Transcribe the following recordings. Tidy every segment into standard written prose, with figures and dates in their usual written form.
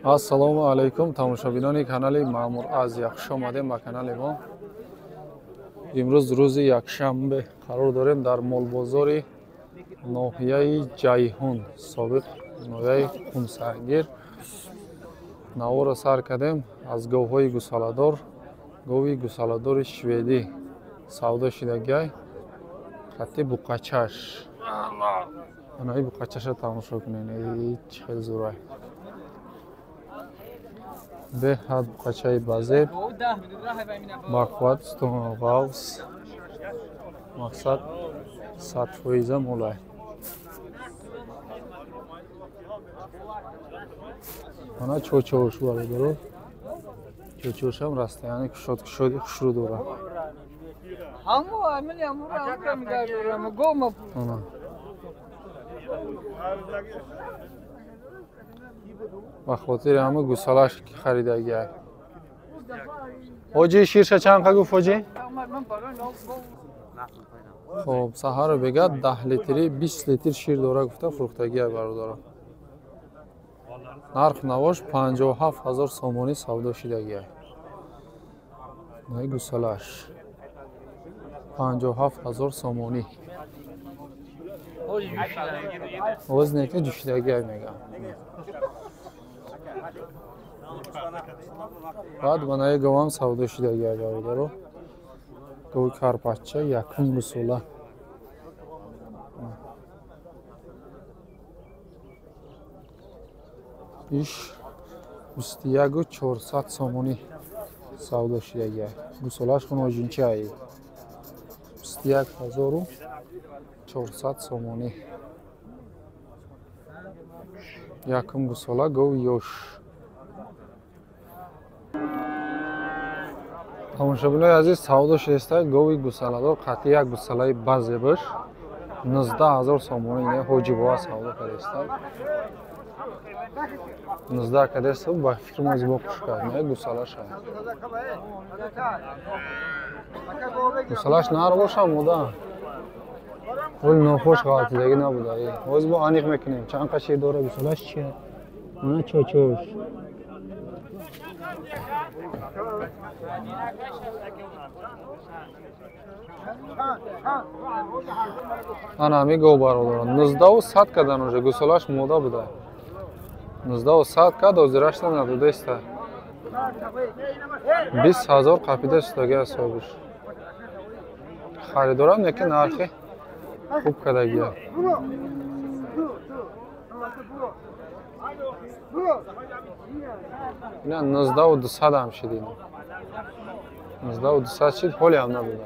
Ассалому алайкум, тамошобинони канали Маъмур Азия, хуш омадем ба канали мо. Имрӯз рӯзи якшанбе қарор дорем дар молбозори ноҳияи Ҷайҳун, собиқ ноҳияи Қумсангир. Наворо сар кардем аз говҳои гусаладор. Гови гусаладори шведӣ савдо шидагиай, хати буқачаш. Анаи буқачаша тамошо кунед, чӣ хел зурай. Беҳад буқачаи базеб, бақувват, сутуну ғавс, мақсад 100% молай. Ана чочош бародаро, чочошам растаяни кушод кушоди хушрӯ дорад. Ана ба хотири ҳама гусалаш ки харидагиай. Ҳоҷи, ширша чанд қа гуфт ҳоҷи? Хоб, саҳаро бегад 10 литри, 20 литр шир дора гуфта фурӯхтагиай бародаро. Нарх навош 57 ҳазор сомонӣ савдо шидагиай. Наи гусалаш 57 ҳазор сомонӣ. Оз не ки ҷӯшидагиай мегам. Баъд манаи говам савдо шидагиай бародаро. Гови карпача якум гусола. Иш 21 400 сомонӣ савдо шидагиай. Гусолаш хуноҷинчиай. 21 400 сомонӣ. Якум гусола, гови ёш. Тамошобинои азиз, савдо шудааст гови гусаладор қатъи як гусалаи базебаш 19 ҳазор сомонӣ. Не ҳоҷибова савдо кардааст. 19 кардааст, ба фикри мо зибо хуш кард. Не гусалаша. Гусалаш нар боша мода. Вол нохуш ғалтидагӣ набуда. Ҳозир бо аниқ мекунем чанд қа шир дора, гусалаш чия. Мана чочош. Ана ҳами гов бародарон 19 100 кардан, уже гусолаш мода буда. 19 100 кард, ҳозирашта надодаиста. 20 ҳазор қапида шудаги ҳисобиш. Харидорам неки нархи хуб кардагия. Ина 19 200 ҳам шид ина. 19 200 шид, ҳоле ҳам набуда.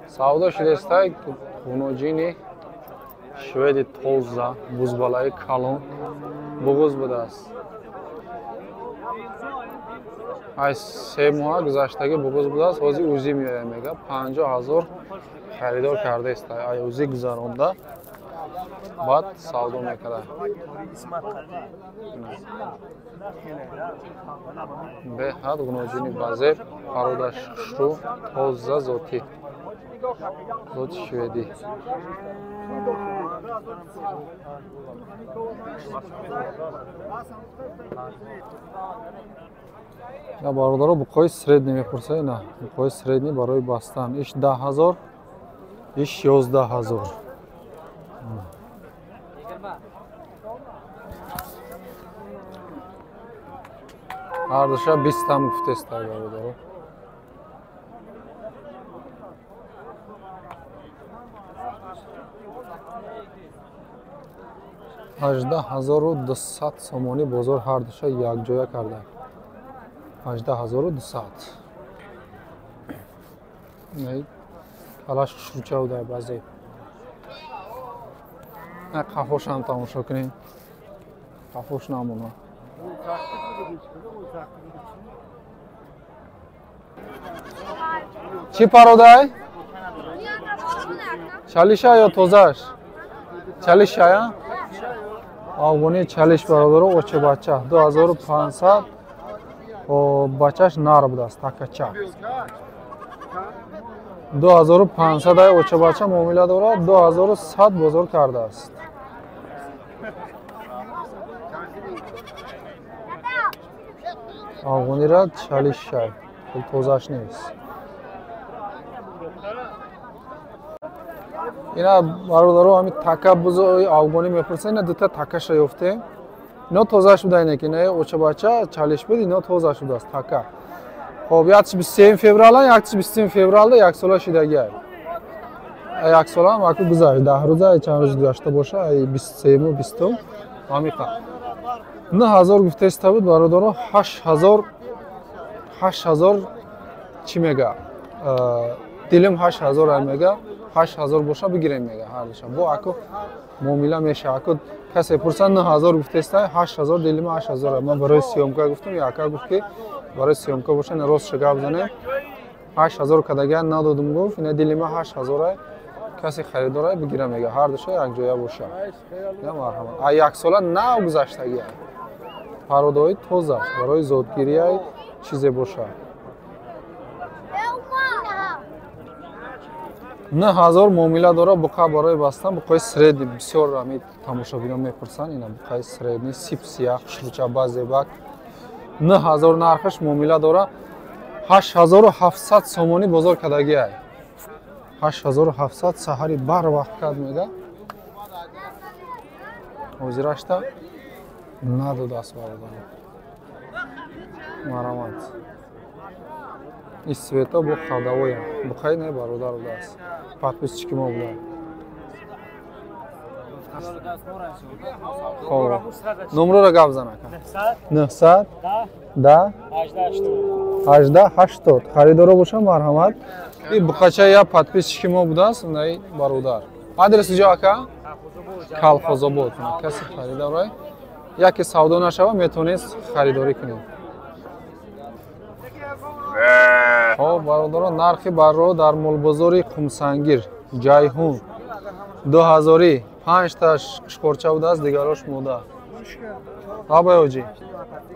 Савдо шудестай хуноҷини шведи тоза, бузбалаи калон, буғуз будааст. Ай 3 моҳа гузаштагӣ буғуз будааст, ҳозир УЗИ меояд мега, 50 ҳазор харидор кардаист. Ай УЗИ гузаронда, баъд савдо мекарда. Беҳад гуноҷини базеб, пародаш хушрӯ, тоза, зотӣ. Зоти шведӣ. На бародаро, буқои средний мепурсед, на буқои средний барои бастан. Иш 10 ҳазор, иш 11 ҳазор. Ҳардуша бистам гуфтестай бародаро. 18 200 сомонӣ бозор ҳардуша якҷоя карда. 18 200. Калаш хушрӯча буда баъзе. Қафошам тамошо кунем. Қафош намона. Чӣ пародай? Чалиша ё тозаш? Чалишая? Афғонии чалиш бародаро, оча бача 2500. Бачаш нар будааст, такача. 2500 ай оча бача муомила дорад, 2100 бозор кардааст. Афғонира чалишай, хел тозаш нест. Ина бародаро ҳами така бузои афғонӣ мепурсанд, ина дута такаша ёфтем. Ино тоза шуда ине ки ина оча бача чалиш буд, ино тоза шудааст така. Хоб, 23 феврал, 23 февралда як сола шидагиай. Як сола ҳам аку гузашт, 10 рӯза чанд рӯз гузашта боша, ай 23 20 ҳамиқа. 9000 гуфтаиста буд бародаро, 8000 8000 чӣ мега? Дилим 8000 ай мега, 8000 боша бигирем мега ҳар душа. Бо аку муомила меша. Аку касе пурсад 9000 гуфтаиста, 8000 дилим 8000. Ман барои съёмка гуфтам, яка гуфт ки барои съёмка боша, ина рост гап занем. 8000 кадаган надодум гуфт, ина дилима 8000 ай. Касе харидор бигира мега, ҳар душа як ҷоя боша. Я марҳамат. А як сола нав гузаштагӣ ай. Пародои тозаш барои зодгирӣ ай чизе боша. 9000 муомила дора буқа барои бастан, буқаи средний бисёр ҳами тамошобинон мепурсанд, ина буқаи средний сип сиях хушрӯча базебак. 9000 нархаш муомила дора, 8700 сомонӣ бозор кардагӣ ай. 8700 саҳари бар вақт кард мега. Ҳозирашта надодааст бародарон. Марамат. Ин света бо хадавоя. Буқаи не бародар будааст. Подписчики мо буда. Хоб. Номроро гап зан ака. 900 10 18 80. Харидоро боша марҳамат. Ин буқача я подписчики мо будааст, наи бародар. Адрес куҷо ака? Калхозобод. Касе харидорай яке савдо нашава метавонед харидорӣ кунед. Хоб бародарон, нархи барро дар молбозори Қумсангир Ҷайҳун 2000 5 таш қишқорча будааст, дигарош мода. Абай оҷи.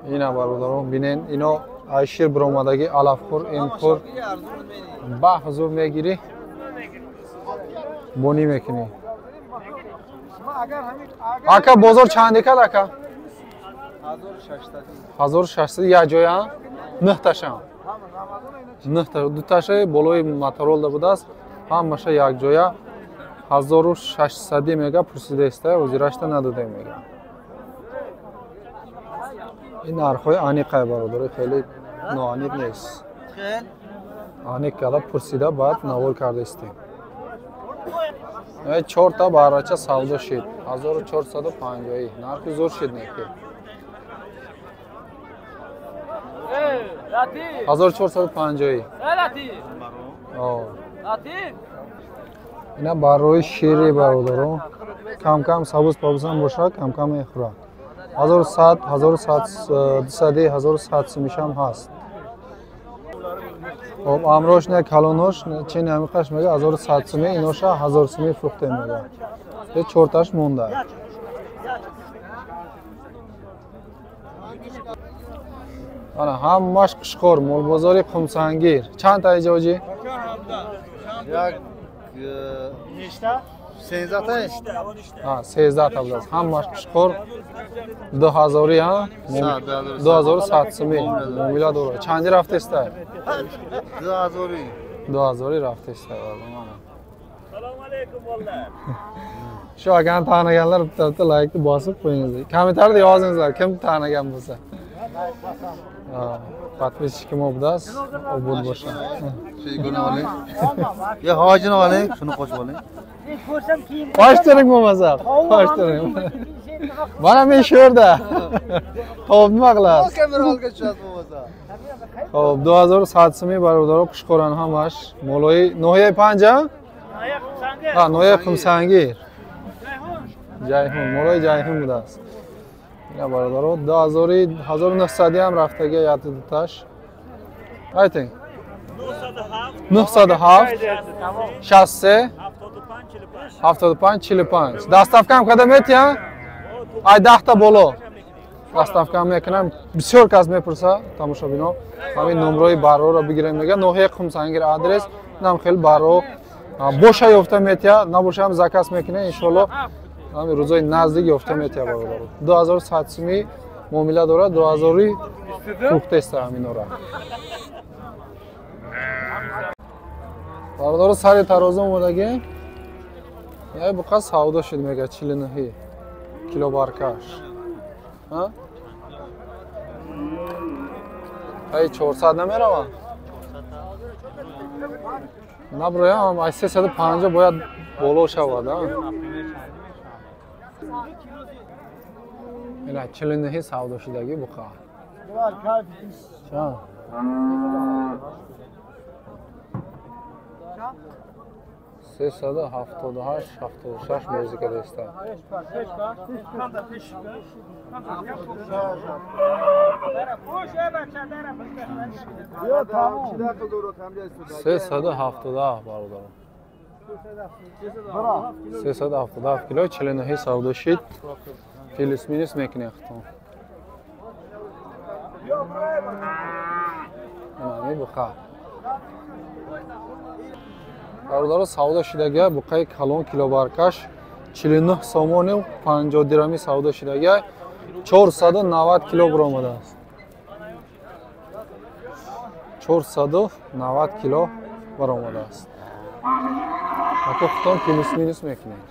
Ина бародарон бинен, ино ай шир биромадагӣ, алафхӯр, эмхӯр ба ҳузур мегирӣ, бонӣ мекунӣ. Ака бозор чанде кард ака? 1600 як ҷоя, 9 ташам. 9 та, ду таша болои моторолда будааст, ҳамаша як ҷоя 1600 мега пурсидаиста, ҳозирашта надодем мега. Ин нархҳои аниқай бародаро, хеле ноаниқ нест. Аниқ карда пурсида, баъд навор кардаистем. 4 та баррача савдо шид, 1450. Нархи зур шид неки. 1450. Ина барои шири бародаро, кам-кам сабуз пабузам бошад, кам-кам мехӯрад. 1100, 1100, 200, 1100 сумишам ҳаст. Хоб, амрош не калонош чен ҳамиқаш мега 1100 суми, иноша 1000 суми фурӯхтем мега. Е чорташ монда. Ана ҳамаш қишқор, молбозори Қумсангир. Чанд та иҷа оҷи? Як 13 та. А, 13 та будааст. Ҳамаш қишқор 2000 ҳа? 2100 суми муомила дорад. Чанди рафтеста? 2000. 2000 рафтеста. Shu akani taniganlar bitta bitta laykni bosib qo'yingizlar. Kommentariyada yozingizlar kim tanigan bo'lsa. Подписчики мо будааст, obud boshlar. Shuni oling. Ya hojini oling, shuni qo'shib oling. Qo'shtiring bo'lmasa, qo'shtiring. Mana men shu yerda. Tovuq nima qilasiz? Kamera olga tushasiz bo'lmasa. Xo'p, 2100 so'm barодаро Qishqo'ron hamash. Молои ноҳияи Панҷа? Ha, ноҳияи Қумсангир. Ҷайҳун, молои Ҷайҳун будааст. Ина бародаро 1900 ҳам рафтаги яти дуташ. Айтинг. 907 63 75 45. Доставка ҳам када метиҳа? Ай 10 та боло. Доставка мекунам. Бисёр кас мепурса тамошобино. Ҳамин номрои барроро бигирем мега. Ноҳияи Қумсангир адрес. Инам хеле барро боша ёфта метия, набоша ҳам заказ мекунем иншоалло. Ҳамин рӯзои наздик ёфта метия бародаро. 2100 сумӣ муомила дорад, 2000 фурӯхтеста ҳаминора. Бародаро сари тарозу омадагӣ. Яй буқа савдо шуд мега 49 кило баркаш. Ҳа? Ай 400 намераванд? Наброям, ай 350 бояд боло шавад, а? Ина 49 савдо шудагӣ буқа. Чанд? 378 76 бозӣ кардааст. 377 бародарон. 377 кило 49 савдо шид. Плюс минус мекунем хатон. Ана буқа. Бародаро савдо шидагия буқаи калон килобаркаш 49 сомони 50 дирами савдо шидагия 490 кило баромадааст. 490 кило баромадааст. Ако хутон плюс минус мекунем.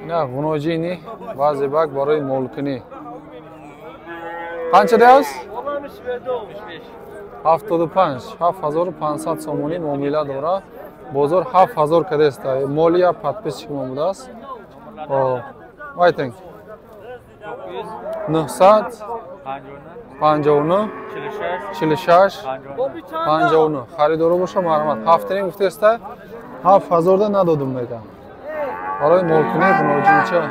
Ина ғуноҷини баъзе бак барои молкунӣ. Қанча деаст? 75, 7500 сомонӣ муомила дорад. Бозор 7000 кадест. Молия подписчик мо будааст. Вайтинг. 959 46 59 харидоро боша марҳамат. 7.5 гуфтеста 7000 да надодум мегам. Барои молкунӣ ғуноҷинча.